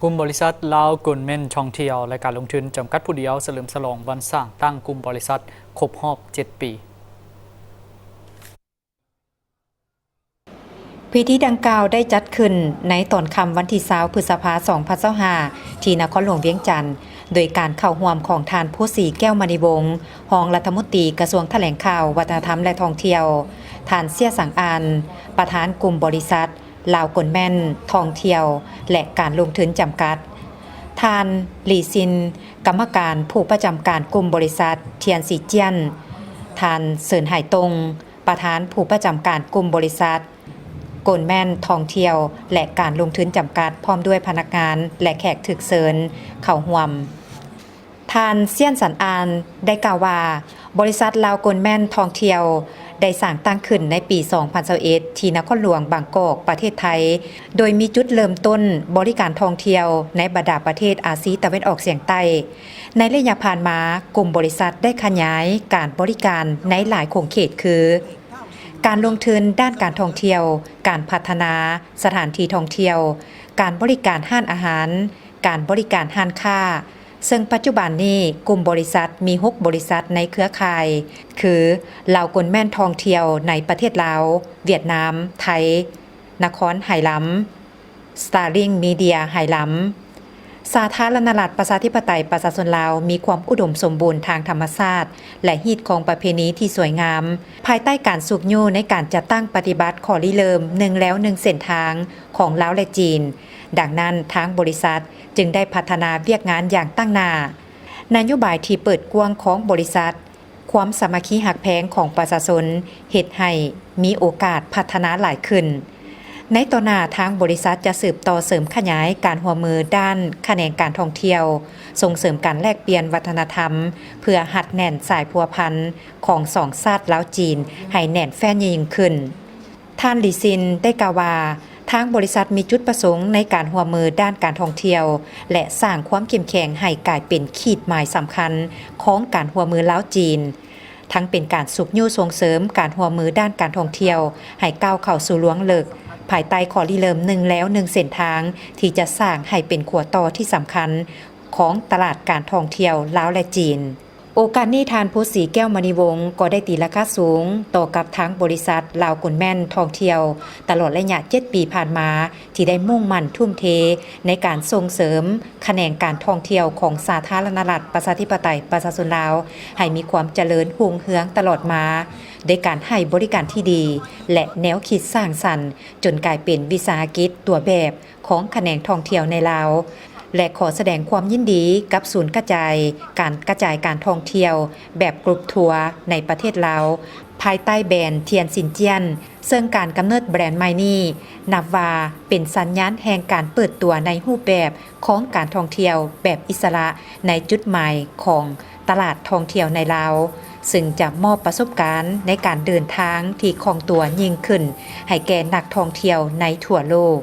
ກຸ່ມບໍລິສັດລາວໂກນແມນທ່ອງທ່ຽວ ແລະ ການລົງທຶນຈຳກັດຜູ້ດຽວ ສະເຫຼີມສະຫຼອງວັນສ້າງຕັ້ງກຸ່ມບໍລິສັດຄົບຮອບເຈັດປີ. ພິທີດັ່ງກ່າວໄດ້ຈັດຂຶ້ນໃນຕອນຄ່ຳວັນທີຊາວ ພຶດສະພາ ສອງພັນຊາວຫ້າ ທີ່ນະຄອນຫຼວງວຽງຈັນ ໂດຍການເຂົ້າຮ່ວມຂອງທ່ານ ພູສີ ແກ້ວມະນີວົງ ຮອງລັດຖະມົນຕີກະຊວງຖະແຫຼງຂ່າວ, ວັດທະນະທຳ ແລະ ທ່ອງທ່ຽວ, ທ່ານ ເຊຍ ສັງອານ ປະທານກຸ່ມບໍລິສັດ ລາວໂກນແມນທ່ອງທ່ຽວ ແລະ ການລົງທຶນຈຳກັດ, ທ່ານ ຫຼີຊິນ ກຳມະການຜູ້ປະຈຳການກຸ່ມບໍລິສັດ ທຽນຊີຈຽນ, ທ່ານ ເສີນໄຫຕົງ ປະທານຜູ້ປະຈຳການກຸ່ມບໍລິສັດໂກນແມນທ່ອງທ່ຽວ ແລະ ການລົງທຶນຈຳກັດ ພ້ອມດ້ວຍພະນັກງານ ແລະ ແຂກຖືກເຊີນເຂົ້າຮ່ວມ. ທ່ານ ຊຽນ ສັນອານ ໄດ້ກ່າວວ່າ ບໍລິສັດລາວໂກນແມນທ່ອງທ່ຽວ ໄດ້ສ້າງຕັ້ງຂຶ້ນໃນປີສອງພັນຊາວເອັດ ທີ່ນະຄອນຫຼວງບາງກອກ ປະເທດໄທ, ໂດຍມີຈຸດເລີ່ມຕົ້ນບໍລິການທ່ອງທ່ຽວໃນບັນດາປະເທດອາຊີຕາເວັນອອກສຽງໃຕ້. ໃນໄລຍະຜ່ານມາ, ກຸ່ມບໍລິສັດໄດ້ຂະຫຍາຍການບໍລິການໃນຫຼາຍຂົງເຂດ ຄື ການລົງທຶນດ້ານການທ່ອງທ່ຽວ, ການພັດທະນາສະຖານທີ່ທ່ອງທ່ຽວ, ການບໍລິການຮ້ານອາຫານ, ການບໍລິການຮ້ານຄ້າ, ເຊິ່ງປັດຈຸບັນນີ້ກຸ່ມບໍລິສັດມີຫົກບໍລິສັດໃນເຄືອຂ່າຍ ຄື ລາວໂກນແມນທ່ອງທ່ຽວໃນປະເທດລາວ, ຫວຽດນາມ, ໄທ, ນະຄອນໄຫລຳ, ສະຕາລິງມີເດຍໄຫລຳ. ສາທາລະນະລັດ ປະຊາທິປະໄຕ ປະຊາຊົນລາວ ມີຄວາມອຸດົມສົມບູນທາງທຳມະຊາດ ແລະ ຮີດຄອງປະເພນີທີ່ສວຍງາມ, ພາຍໃຕ້ການຊຸກຍູ້ໃນການຈັດຕັ້ງປະຕິບັດຂໍ້ລິເລີ່ມໜຶ່ງແລວໜຶ່ງເສັ້ນທາງຂອງລາວ ແລະ ຈີນ. ດັ່ງນັ້ນ, ທາງບໍລິສັດຈຶ່ງໄດ້ພັດທະນາວຽກງານຢ່າງຕັ້ງໜ້າ. ນະໂຍບາຍທີ່ເປີດກວ້າງຂອງບໍລິສັດ, ຄວາມສາມັກຄີຮັກແພງຂອງປະຊາຊົນ ເຮັດໃຫ້ມີໂອກາດພັດທະນາຫຼາຍຂຶ້ນ. ໃນຕໍ່ໜ້າ, ທາງບໍລິສັດຈະສືບຕໍ່ເສີມຂະຫຍາຍການຮ່ວມມືດ້ານຂະແໜງການທ່ອງທ່ຽວ, ສົ່ງເສີມການແລກປ່ຽນວັດທະນະທຳ ເພື່ອຮັດແໜ້ນສາຍພົວພັນຂອງສອງຊາດລາວ-ຈີນໃຫ້ແໜ້ນແຟ້ນຍິ່ງຂຶ້ນ. ທ່ານ ຫຼີຊິນ ໄດ້ກ່າວວ່າ ທາງບໍລິສັດມີຈຸດປະສົງໃນການຮ່ວມມືດ້ານການທ່ອງທ່ຽວ ແລະ ສ້າງຄວາມເຂັ້ມແຂງໃຫ້ກາຍເປັນຂີດໝາຍສຳຄັນຂອງການຮ່ວມມືລາວ-ຈີນ, ທັງເປັນການຊຸກຍູ້ສົ່ງເສີມການຮ່ວມມືດ້ານການທ່ອງທ່ຽວໃຫ້ກ້າວເຂົ້າສູ່ລວງເລິກ ພາຍໃຕ້ຂໍ້ລິເລີ່ມໜຶ່ງແລວໜຶ່ງເສັ້ນທາງ ທີ່ຈະສ້າງໃຫ້ເປັນຂົວຕໍ່ທີ່ສຳຄັນຂອງຕະຫຼາດການທ່ອງທ່ຽວລາວ ແລະ ຈີນ. ໂອກາດນີ້, ທ່ານ ພູສີ ແກ້ວມະນີວົງ ກໍໄດ້ຕີລາຄາສູງຕໍ່ກັບທາງບໍລິສັດລາວໂກນແມນທ່ອງທ່ຽວ ຕະຫຼອດໄລຍະເຈັດປີຜ່ານມາ ທີ່ໄດ້ມຸ່ງໝັ້ນທຸ່ມເທໃນການສົ່ງເສີມຂະແໜງການທ່ອງທ່ຽວຂອງສາທາລະນະລັດ ປະຊາທິປະໄຕ ປະຊາຊົນລາວ ໃຫ້ມີຄວາມຈະເລີນຮຸ່ງເຮືອງຕະຫຼອດມາ, ດ້ວຍການໃຫ້ບໍລິການທີ່ດີ ແລະ ແນວຄິດສ້າງສັນ ຈົນກາຍເປັນວິສາຫະກິດຕົວແບບ ຂອງຂະແໜງທ່ອງທ່ຽວໃນລາວ ແລະ ຂໍສະແດງຄວາມຍິນດີກັບສູນກະຈາຍການກະຈາຍການທ່ອງທ່ຽວແບບກຣຸບທົວໃນປະເທດລາວ ພາຍໃຕ້ແບຣນທຽນຊິນຈຽນ, ເຊິ່ງການກຳເນີດແບຣນໃໝ່ນີ້ ນັບວ່າເປັນສັນຍານແຫ່ງການເປີດຕົວໃນຮູບແບບຂອງການທ່ອງທ່ຽວແບບອິດສະຫຼະໃນຈຸດໝາຍຂອງຕະຫຼາດທ່ອງທ່ຽວໃນລາວ, ເຊິ່ງຈະມອບປະສົບການໃນການເດີນທາງທີ່ຄ່ອງຕົວຍິ່ງຂຶ້ນໃຫ້ແກ່ນັກທ່ອງທ່ຽວໃນທົ່ວໂລກ.